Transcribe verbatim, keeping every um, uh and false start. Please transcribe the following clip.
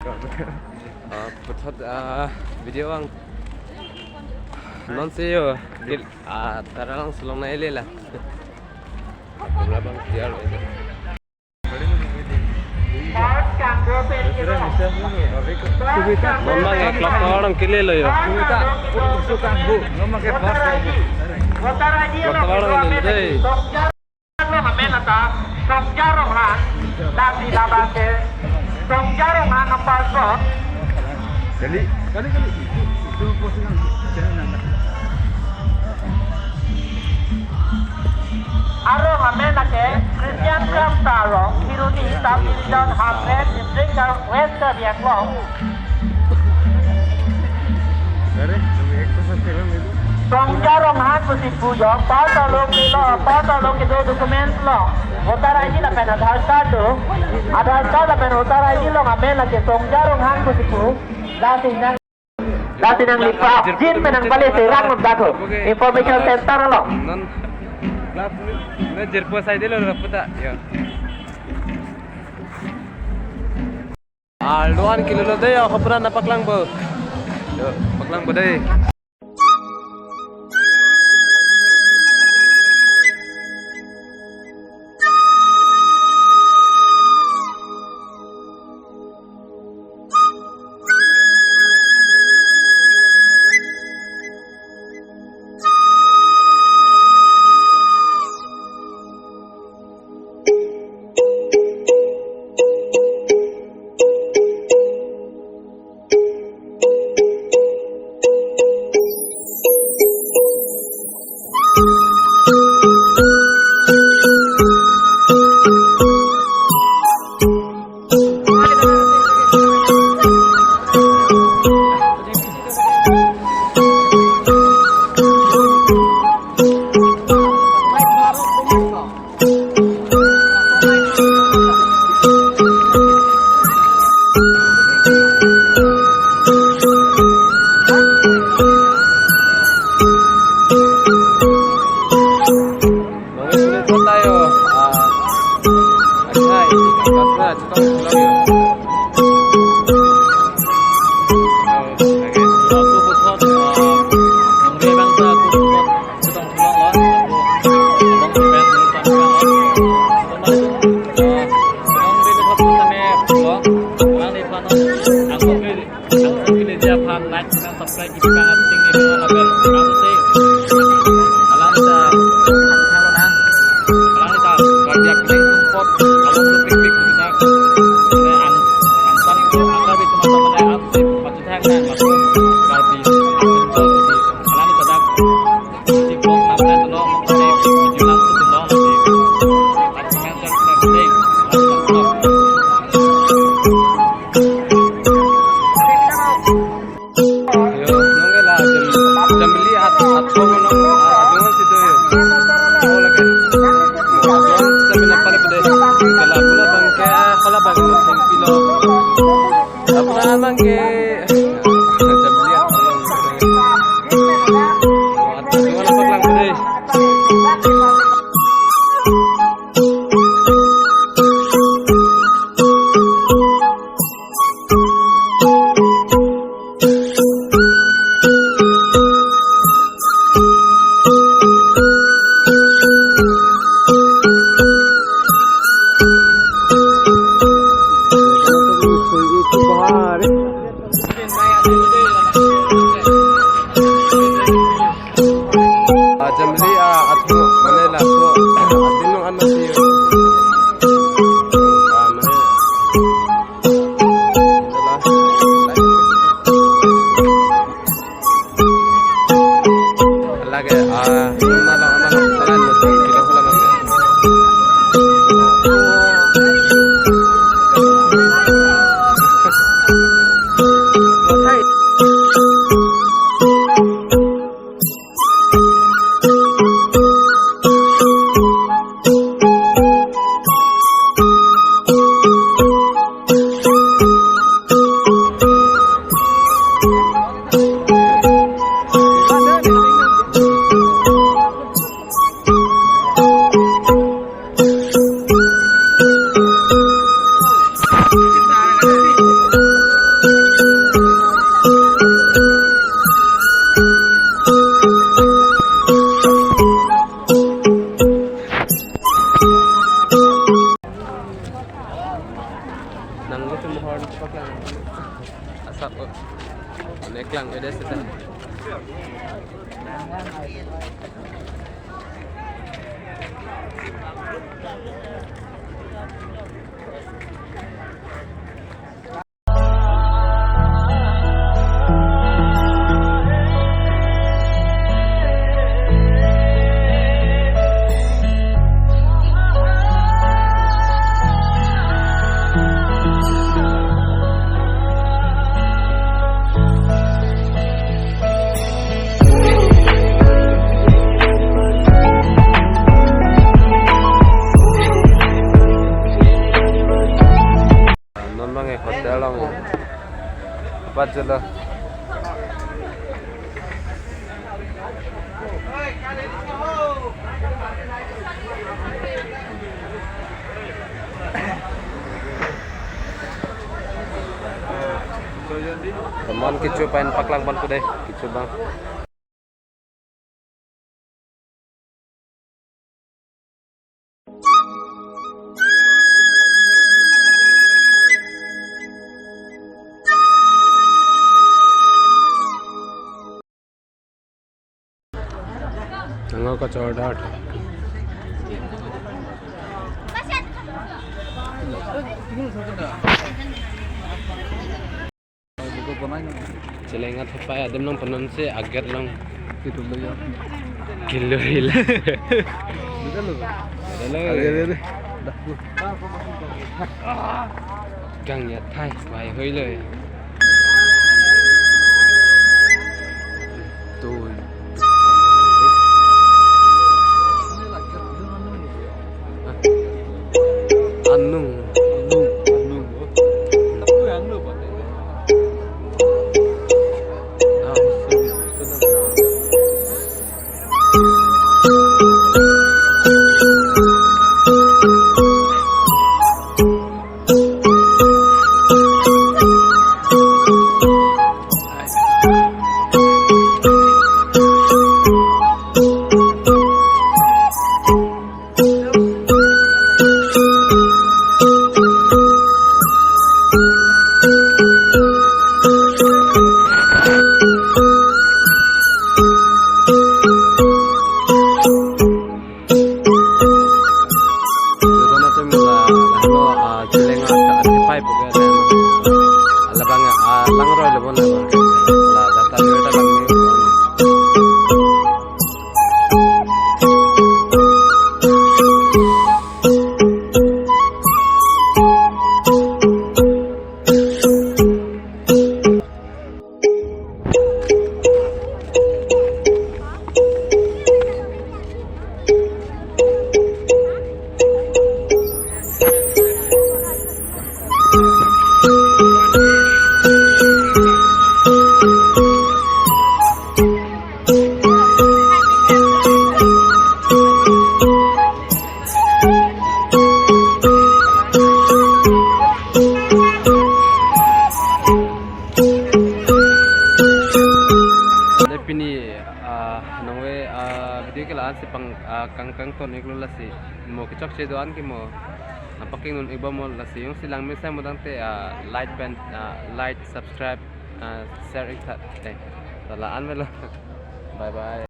Ah, puthot, ah, video ang non seo. Kil-, ah, Taralangso along nai le la. Abang tiar. Non bang ya klak tawar dong kile lo yo. Klak tawar dong kile dei. Songja Ronghan, Songja Ronghan, lasi labang ke Songja Ronghan number four. Kali, kali, kali. Itu postingan channel nang. Arong amen lake Christian Kramsa Rong, Kheroni, Sub Division, Hamren, District, West Karbi Anglong. Dari, dari ekor satu film itu. Songja Ronghan pusi pu jo, pasal lo kilo, pasal lo kedo document lo. Voter I D lapen Aadhaar card do. Aadhaar card lapen voter I D lo amen lake Songja Ronghan pusi pu. Lasi nang, lasi nang lipa jin penang balik serang lo dato. Information center lo. Non, non jirpo side lo puta. Ya. Aldo-an kilo lo dei, ya, hopran na paklang bo. Yo, paklang bo dei. Nonge sulit kota yo, ah, achai, kasna, chetong pulang yo. Yo, lagi. Aku puthot, ah, nongre bangsa aku puthot, chetong pulang lo. Aku, abang pen, abang pen, ah, nongre puthot kami pulang. Pulang di sana, aku pilih. Ang kini dia phan like, comment, subscribe, kipi kang ating ni dua label. Ang si alang ta, ang si alang ta, Karbi Anglong sumpot, alang tu pik pik kita. Ne ang, ang sam tu, ang Karbi teman-teman ne ang si, patut hai na, masuk Karbi Anglong tu, alang ta dak. Si vlog nang nang tuno, mungkin video langsung tuno, si like, comment, share, subscribe, like, subscribe. Yo, nonke la jam, jamli at, at ko no, adon si do yo. Oh, lagi. Adon si mina pale pade. Kala pula bang ke, kala bang no, thank you lo. Apna bang ke, jamli at ko no. At ko na paklang pade. Ah, jamli, ah, athu, mane laso, ah, atin nung an masi. Ah, mane. Hala. Lagi, ah, nalo, nalo, nalo, nalo, nalo, nalo. Asap, oh. Ane klang beda seta. Non bang hotel along. Apat jelo. Teman kecho pen paklang pon kude, kecho bang. Nangko kachor dat. Cheleng athapei adim nangpanon si aget along. Kilo rila. Gang ya thai, wai hoi lo. Tuh. Anung. Anung. Anung. Jodoh na tum la, la no, ah, Cheleng a, a, athapei pu ke la no. Labang, ah, langroi lo bon labang. La data data lang ni. Pini, ah, nangve, ah, video ke la-an si pang, ah, kang kangton iklo, lasi mo kechokche do-an ke mo, ah, pakingdun ikbom mo, lasi jongsi langmesen mo tangte, ah, like pen, ah, like, subscribe, ah, share ik tha. Eh, to la-an melo. Bye bye.